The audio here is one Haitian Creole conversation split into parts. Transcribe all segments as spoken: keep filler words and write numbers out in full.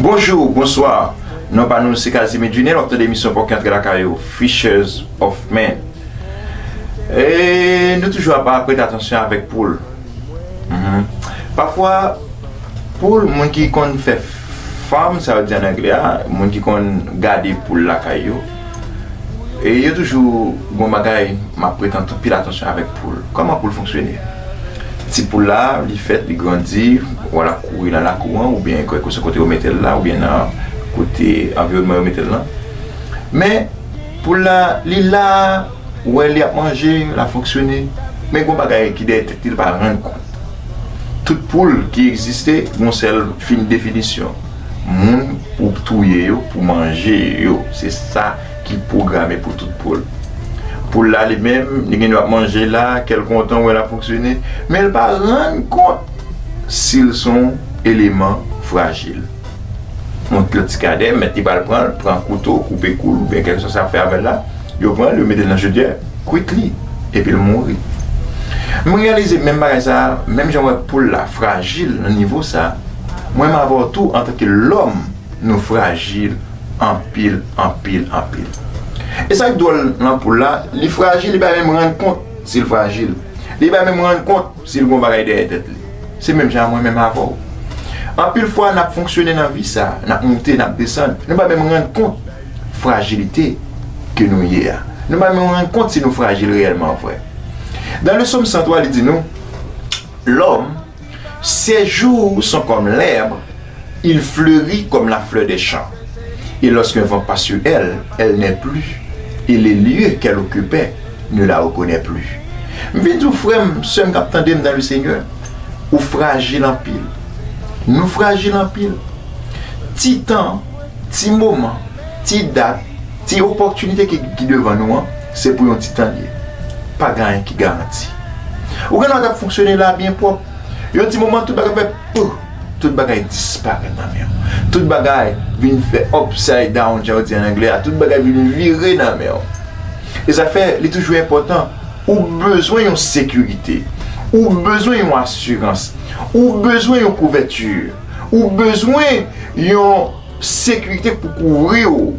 Bonjou, bonswa. Non pa nou se Casimir Junel, w ap tande emisyon Pòk ki antre lakay ou, Fishers of Men. E nou toujou ap prete atansyon avèk poul. Mhm. Pafwa, poul, moun ki konn fè fam, sa yo di an anglè a, moun ki konn gade poul lakay yo, e yo toujou gon bagay, m ap prete anpil atansyon avèk poul. Kòman poul fonksyone? Ti poul la, li fèt, li grandi, w a l ap kouri nan lakou an, oubyen kèlkeswa kote yo mete l la, oubyen nan kote anviwònman yo mete l lan. Men, poul la, li la, ou wè li ap manje, l ap fonksyone. Men gon bagay ki dèyè tèt li, li pa rann kont. Tout poul ki egziste, gon sèl fin definisyon. Moun pou touye yo, pou manje yo. Se sa ki pwograme pou tout poul. Poul la li menm, li gen dwa ap manje la, kè l kontan, ou wè l ap fonksyone, men l pa rann kont si l se yon eleman frajil. Yon lòt ti kadè, mèt li pral pran l, pran kouto, koupe kou l, oubyen kèlkeswa sa y ap fè avè l la, yo pran l, yo mete l nan chodyè, kwit li, epi l mouri. M reyalize menm bagay sa a, menm jan w wè poul la frajil nan nivo sa a, mwen menm avè w tou, antanke lòm, nou frajil anpil, anpil, anpil. E sa k dwòl nan poul la, li frajil, li pa menm rann kont si l frajil. Li pa menm rann kont si l gon bagay dèyè tèt li. Se menm jan mwen menm avè w. Anpil fwa, n ap fonksyone nan vi sa, n ap moute, n ap desann, nou pa menm rann kont frajilite ke nou ye a. Nou pa menm rann kont si nou frajil reyèlman vre. Dans le psaume cent trois, li di nou, L'homme, ses jours sont comme l'herbe, il fleurit comme la fleur des champs. Et lorsqu'un vent passe sur elle, elle n'est plus, et les lieux qu'elle occupait ne la reconnaît plus. M vin di w, frè m, sè m k ap tande m dans le Seigneur, ou frajil anpil. Nou frajil anpil. Ti tan, ti moman, ti dat, ti opòtinite ki, ki devan nou an, se pou yon ti tan l ye. Pa gen anyen ki garanti. Ou gen dwa t ap fonksyone la byen pwòp. Yon ti moman, tout bagay fè pou. Tout bagay disparèt nan men w. Tout bagay vin fè upside down, jan yo di an anglè a. Tout bagay vin vire nan men w. E sa fè, li toujou enpòtan. Ou bezwen yon sekirite. Ou bezwen yon asirans. Ou bezwen yon kouvèti. Ou bezwen yon sekirite pou kouvri w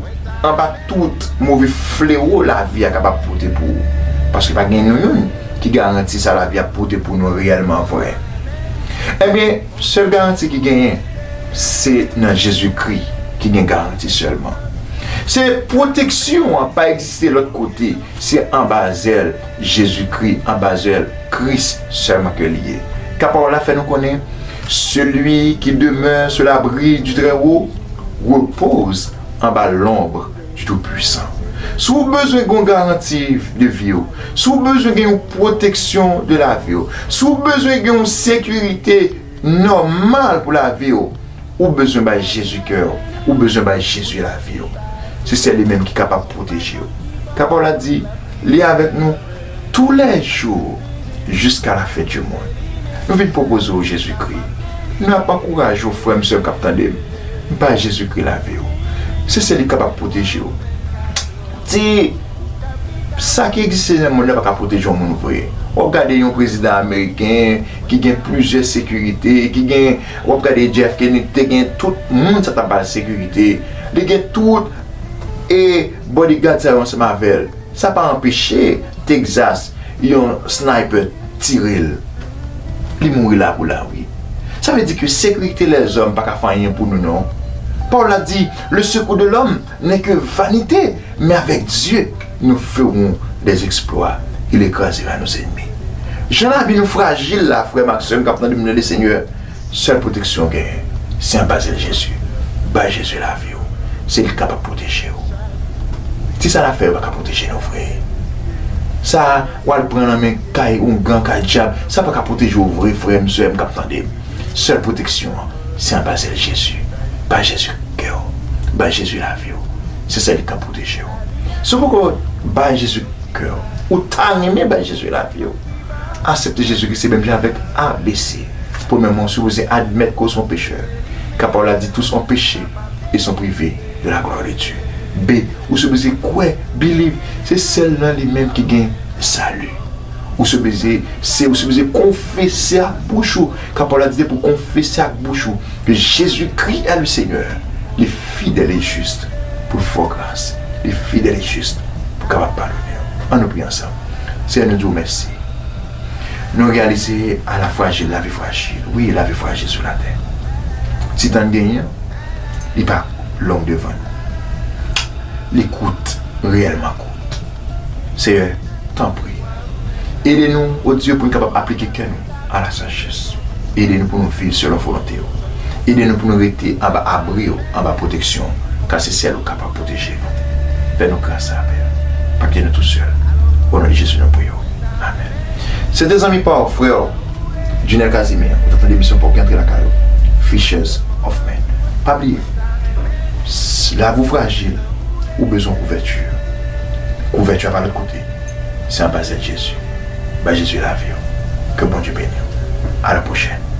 anba tout move flewo lavi a kapab pote pou ou. Paske pa gen nou youn ki garanti sa lavi ap pote pou nou reyèlman vre. Ebyen, sèl garanti ki genyen, se nan Jezikri ki gen garanti sèlman. Se pwoteksyon an pa egziste lòt kote, se anba zèl Jezikri, anba zèl Kris sèlman ke li ye. Ka pawòl la fè nou konnen, Celui qui demeure sous l'abri du Très-Haut repose anba lonb du Tout-Puissant. Si w bezwen gen yon garanti de vi w, si w bezwen gen yon pwoteksyon de lavi w, si w bezwen gen yon sekirite nòmal pou lavi w, ou bezwen bay Jezi kè w, ou bezwen bay Jezi lavi w. Se sèl li menm ki kapab pwoteje w. Ka pawòl la di, li avèk nou tous les jours jusqu'à la fin du monde. Nou vin pwopoze w Jezikri. Nou ap ankouraje w, frè m, sè m k ap tande m. Bay Jezikri lavi w. Se sèl li kapab pwoteje w. Ti, sa ki egziste nan mond nan pa ka pwoteje yon moun vre. W ap gade yon prezidan ameriken ki gen plizyè sekirite, ki gen, w ap gade J F K, li te gen tout moun sa t ap ba l sekirite. Li gen tout e bodyguard sa yo ansanm avè l. Sa pa anpeche Texas yon sniper tire l. Li mouri la pou la, wi. Sa vle di ke sekirite lèzòm pa ka fè anyen pou nou, non. Pawòl la di, le secours de l'homme n'est que vanité, mais avec Dieu, nous ferons des exploits. Il écrasera nos ennemis. Jan lavi nou frajil la, frè m ak sè m k ap tande m nan le Senyè, sèl pwoteksyon w genyen, se anba zèl Jezi. Bay Jezi lavi w. Se li k kapab pwoteje w. Ti sa n ap fè yo pa ka pwoteje nou vre. Sa w al pran nan men kay oungan, kay dyab, sa pa ka pwoteje w vre, frè m, sè m k ap tande m. Sèl pwoteksyon an, se anba zèl Jezi. Bay Jezi kè w. Bay Jezi lavi w. Se sèl li k ap pwoteje w. Si w poko bay Jezi kè w, ou ta renmen bay Jezi lavi w, aksepte Jezikri se menm jan avèk A B C. Premyèman, ou sipoze admèt ke w se yon pechè. Ka pawòl la di, tous ont péché et sont privés de la gloire de Dieu. B, ou sipoze kwè, believe, se sèl nan li menm ki gen sali. Ou sipoze, se ou sipoze konfese ak bouch ou. Kan Pòl la di pou konfese ak bouch ou que Jésus-Christ est le Seigneur, li fidèl e jis pou l fè w gras, li fidèl e jis pou kapab padone w. Ann nou priye ansanm. Senyè, nou di w mèsi. Nou reyalize a la frajil, lavi frajil. Wi, lavi frajil sou latè. Ti tan n genyen an, li pa long devan nou. Li kout, reyèlman kout. Senyè, tanpri, ede nou, o Dye, pou n kapab aplike kè nou a la sajès. Ede nou pou nou viv selon volonte w. Ede nou pou nou rete anba abri w, anba pwoteksyon w, ka se sèl ou kapab pwoteje nou. Fè nou gras, Pè. Pa kite nou tousèl. O non de Jezi, nou priye w. Amèn. Se te zanmi pa w, frè w, Junel Casimir, ou t ap tande emisyon pa w ki antre lakay ou, Fishers of Men. Pa bliye, s- lavi w frajil, ou bezwen kouvèti. Kouvèti a pa lòt kote, se anba zèl Jezi. Bay Jezi lavi w. Ke Bondye beni w. A la pwochèn.